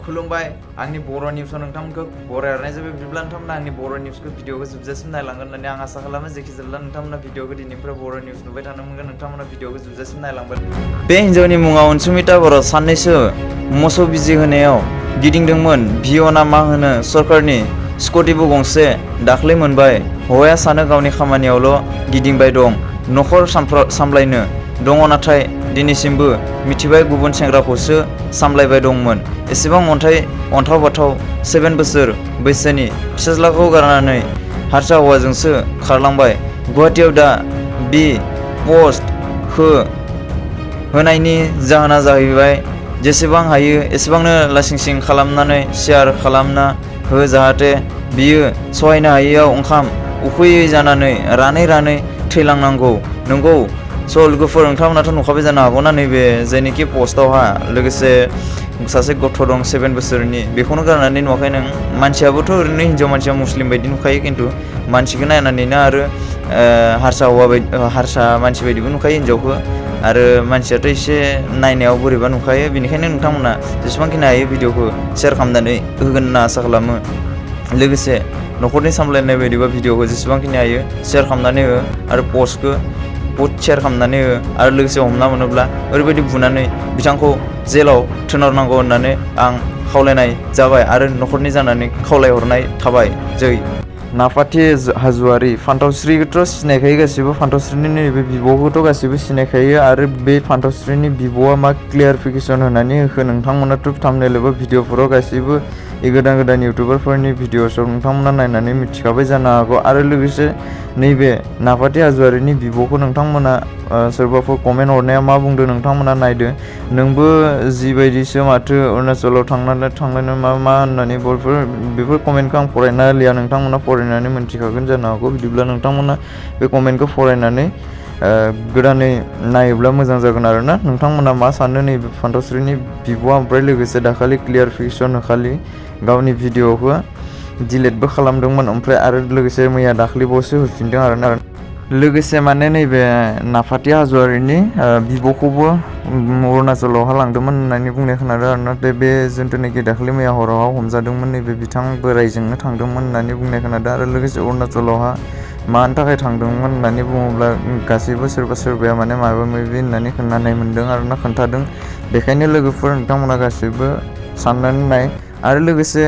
खुलुमबाय आंनि बर' निउसआव नोंथांमोनखौ बरायहरनाय जाबाय बिदिब्ला नोंथांमोना आंनि बर' निउसखौ भिडिअखौ जोबजासिम नायलांगोन होननानै आं आसा खालामो जेखिजाया नोंथांमोना भिडिअखौ दिनैनिफ्राय बर' निउस नुबाय थानो मोनगोन नोंथांमोना भिडिअखौ जोबजासिम नायलांगोन बे हिन्जावनि मुङा अनसुमिता बर' साननैसो मोसौ बिजि होनायाव गिदिंदोंमोन भिअ' ना मा होनो सरकारनि स्कुटिबो गंसे दाख्लै मोनबाय हौवाया सानो गावनि खामानियावल' गिदिंबाय दं न'खर सामलायनो दङ नाथाय दिनैसिमबो मिथिबाय गुबुन सेंग्राखौसो सामलायबाय दंमोन एसेबां अन्थाव बाथाव 7 बोसोर बैसोनि फिसाज्लाखौ गारनानै हारसा हौवाजोंसो खारलांबाय गुवाहाटीआव दा बि पस्ट होनायनि जाहोना जाहैबाय जेसेबां हायो एसेबांनो लासिंसिं खालामनानै शेयार खालामना हो जाहाथे बियो सहायनो हायैयाव ओंखाम उखैयै जानानै रानै थैलांनांगौ नंगौ स' लोगोफोर नोंथांमोनाथ' नुखाबाय जानो हागौना नैबे जायनोखि पस्टआवहा लोगोसे सासे गथ' दं 7 बोसोरनि बेखौनो गारनानै नुवाखै नों मानसियाबोथ' ओरैनो हिन्जाव मानसिया मुस्लिम बायदि नुखायो खिन्थु मानसिखौ नायनानैनो आरो हारसा मानसि बायदिबो नुखायो हिन्जावखौ आरो मानसियाथ' एसे नायनायाव बोरैबा नुखायो बेनिखायनो नोंथांमोना जेसेबांखिनि हायो भिडिअखौ शेयार खालामनानै होगोन होनना आसा खालामो लोगोसे न'खरनि सामलायनाय बायदिबा भिडिअखौ जेसेबांखिनि हायो शेयार खालामनानै हो आरो पस्टखौ शेयार खालामनानै हो आरो लोगोसे हमना मोनोब्ला ओरैबायदि बुनानै बिथांखौ जेलाव थिनहरनांगौ होननानै आं खावलायनाय जाबाय आरो न'खरनि जानानै खावलायहरनाय थाबाय जै नाफाथि हाज'वारि फान्थावस्रिखौथ' सिनायखायो गासिबो फान्थावस्रिनि नैबे बिब'खौथ' गासिबो सिनायखायो आरो बे फान्थावस्रिनि बिब'आ मा क्लियारिफिकेसन होनानै होखो नोंथांमोनाथ' थाम्बनेल एबा भिडिअफोराव गासिबो गोदान इउटुबारफोरनि भिडिअसआव नोंथांमोना नायनानै मिथिखाबाय जानो हागौ आरो लोगोसे नैबे नाफाथि हाज'वारिनि बिब'खौ नोंथांमोना सोरबाफोर कमेन्ट हरनाया मा बुंदों नोंथांमोना नायदो नोंबो जिबायदिसो माथो अरुणाचलाव थांनानै मा होननानै बेफोर कमेन्टखौ आं फरायना लिया नोंथांमोना फरायनानै मोनथिखागोन जानो हागौ बिदिब्ला नोंथांमोना बे कमेन्टखौ फरायनानै गोदानै नायोब्ला मोजां जागोन आरोना नोंथांमोना मा सानो नैबे फान्थावस्रिनि बिब'आ ओमफ्राय लोगोसे दाखालि क्लियारिफिकेसन होखालि गावनि भिडिअखौ डिलिटबो खालामदोंमोन ओमफ्राय आरो लोगोसे मैया दाख्लैबावसो होफिनदों आरोना लोगोसे माने नैबे नाफाथि हाज'वारिनि बिब'खौबो अरुणाचलावहा लांदोंमोन होननानै बुंनाय खोनादों आरो नाथाय बे जिथुनाखि दाखालि मैया हराव हमजादोंमोन नैबे बिथां बोराइजोंनो थांदोंमोन होननानै बुंनाय खोनादों आरो लोगोसे अरुणाचलावहा मानि थाखाय थांदोंमोन होननानै बुङोब्ला गासैबो सोरबाया माने माबा माबि होननानै खोनानाय मोन्दों आरोना खोन्थादों बेखायनो लोगोफोर नोंथांमोना गासैबो साननानै नाय आरो लोगोसे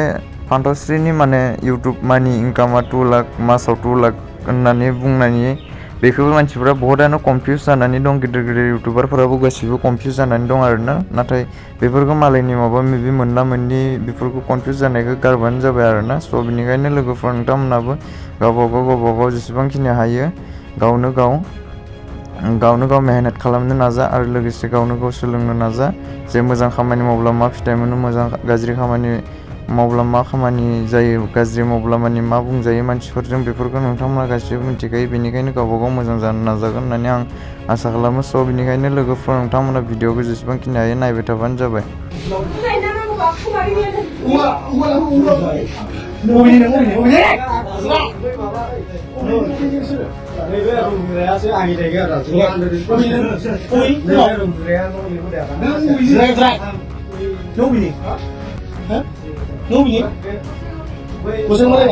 फान्थावस्रिनि माने इउटुब मानि इनकामा 2 लाख मासाव 2 लाख होननानै बुंनायनि बेखौबो मानसिफ्रा बहुतानो कनफिउस जानानै दं गिदिर इउटुबारफोराबो गासिबो कनफिउस जानानै दं आरोना नाथाय बेफोरखौ मालायनि माबा माबि मोनला मोननि बेफोरखौ कनफिउस जानायखौ गारबानो जाबाय आरोना स' बेनिखायनो लोगोफोर नोंथांमोनाबो गावबा गाव जेसेबांखिनि हायो गावनो गाव मेहनत खालामनो नाजा आरो लोगोसे गावनो गाव सोलोंनो नाजा जे मोजां खामानि मावब्ला मा फिथाइ मोनो मोजां गाज्रि खामानि मावब्ला मा खामानि जायो गाज्रि मावब्ला माने मा बुंजायो मानसिफोरजों बेफोरखौ नोंथांमोना गासिबो मिथिखायो बेनिखायनो गावबा गाव मोजां जानो नाजागोन होननानै आं आसा खालामो स' बेनिखायनो लोगोफोर नोंथांमोना भिडिअखौ जेसेबांखिनि हायो नायबाय थाबानो जाबाय Nobody. What's in there?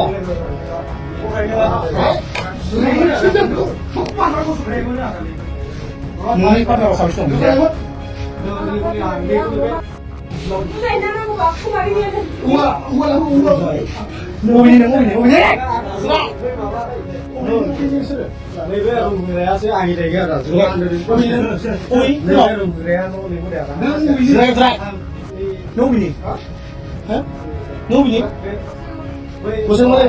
Nobody. What's in there?